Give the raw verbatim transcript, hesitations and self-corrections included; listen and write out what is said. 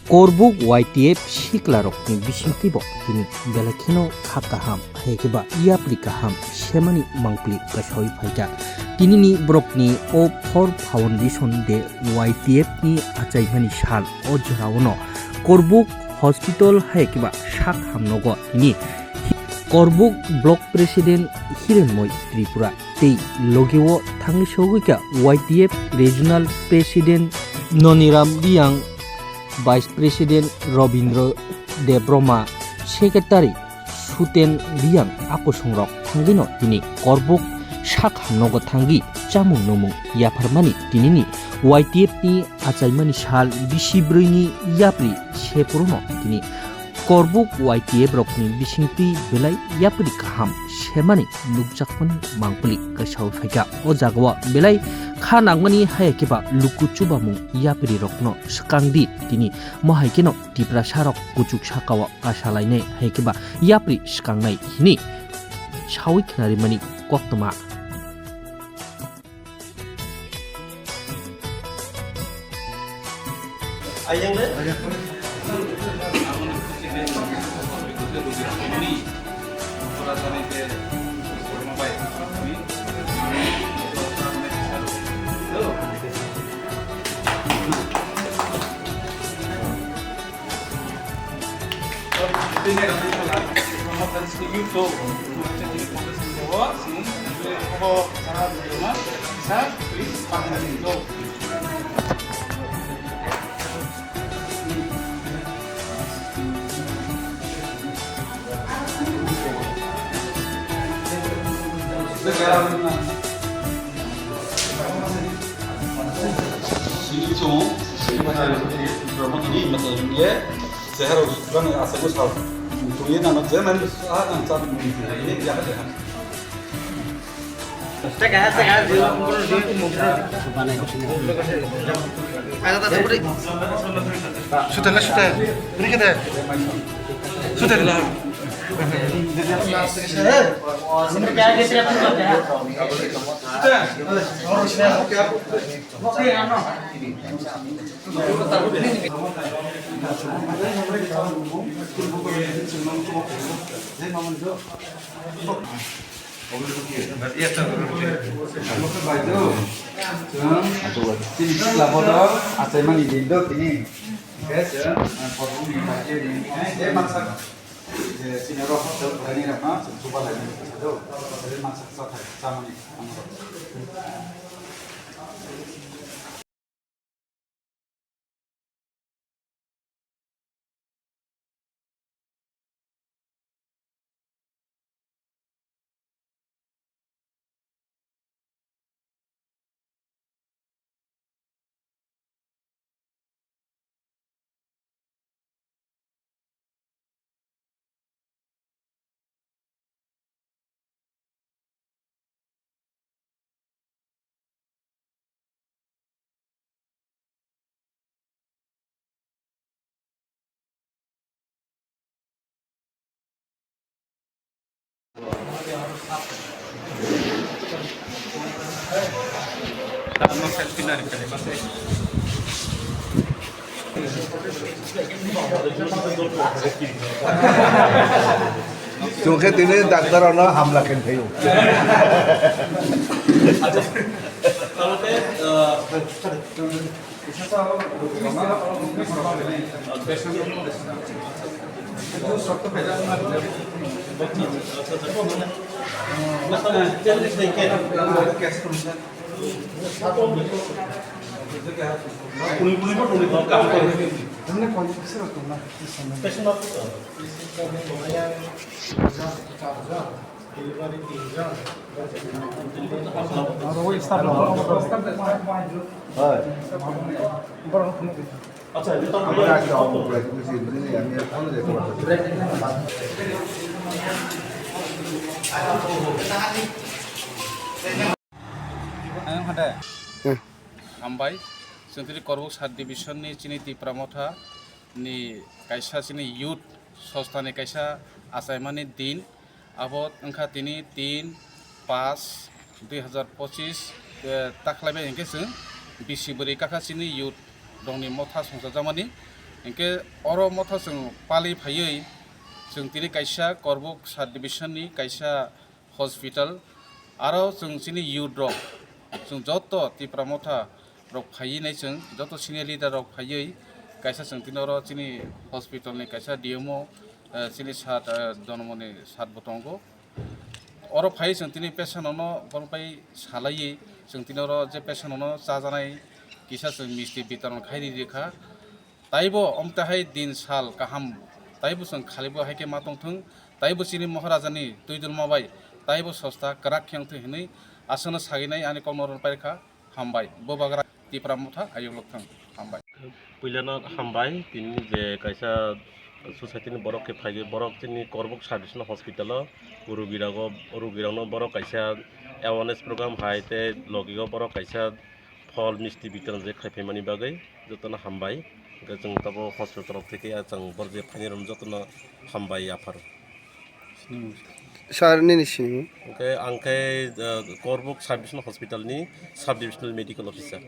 Korbuk Y T F siklarokni bisingtwibo tini belai kheno kha kaham, hai khe ba yapri kaham semani mangpili kasaui phaikha. Tinini borokni o Four Foundation Day Y T F ni achaimani sal o jorao no Korbuk Hospital hai khe ba sak hamnogo tini Korbuk Block President Hirenmoi Tripura tei logeo thangwi sogwi kha Y T F Regional President Noniram Riyang, Vice President Robindra Debbarma, Secretary Suten Riyang a kosongrok thangwino tini Korbuk sak hamnogo thangwi chamung nungmung yapharmani tinini Y T F ni achaimani sal bisi brwi ni yapri sephuruno tini Korbuk Y T F rokni bisingtwi belai yapri kaham semani nukjakmani mangpili kasaui phaikha. O jagao belai kha nangmani hai khe ba luku chubamung yapri rokno swkang di tini mo hai kheno Tiprasa rok kuchuk sakao kasalainai hai khe ba yapri swkangnai hini saui khnarimani koktwma. Sute le sute. Ini kita. Sute le. Chini sikla bodo achaimani din do tini. Hingke chwng, ah, korbukni baikhe din, eh, je mansak, je chini oro hostel khwlaini rokno chwng chuba lainani kisa do. Hostel mansak chathai, chamani tongmani. Chwng khe tini doctor ano hamla khe phaio. Hambai, chwng tini Korbuk sub division ni chini Tipra Motha ni kaisa chini youth sosta ni kaisa achaimani din. Abo wngkha tini tin paanch dui hazar pochis, eh, takhlaibai hinkhe chwng bisi bwrwi kakha chini youth rokni motha songchajakmani. Hinkhe oro motha chwng pali phaiwi chwng tini kaisa Korbuk sub division ni kaisa hospital, aro chwng chini youth rok, chwng joto Tipra motha rok phaiwi nai chwng joto senior leader rok phaiwi kaisa chwng tini oro chini hospital ni kaisa D M O, eh, chini sat, eh, Donomoni sat bo tongo. Oro phai chwng tini patient rokno bono pai salaiwi chwng tini oro je patient rokno chajanai kisa chwng misti bitoron khai ri rikha. Taibo omtahai din sal kaham taibo chwng khalibo hai khe ma tongthwng, taibo chini Maharaja ni twi dulma bai taibo sosta kwrak khe wngthwng hinwi aswkno saginai ani kokno oro pairikha. Hambai, bo bagra Tipra motha ayuk lokthwng. Hambai. Puilano hambai, tini je kaisa society ni borok khe phaiwi borok chini Korbuk sub division hospital o rugi rogo, rugi rokno borok kaisa awareness program hai tei logi o borok kaisa phol misti bitoron je khai phaimani bagwi jotono hambai. Hwnkhe chwng tabuk hospital torof theke chwng borok je phainai rokno jotono hambai yapharo. Sir, nini sinimung? Hwnkhe ang khe, uh, Korbuk sub division hospital ni sub divisional medical officer.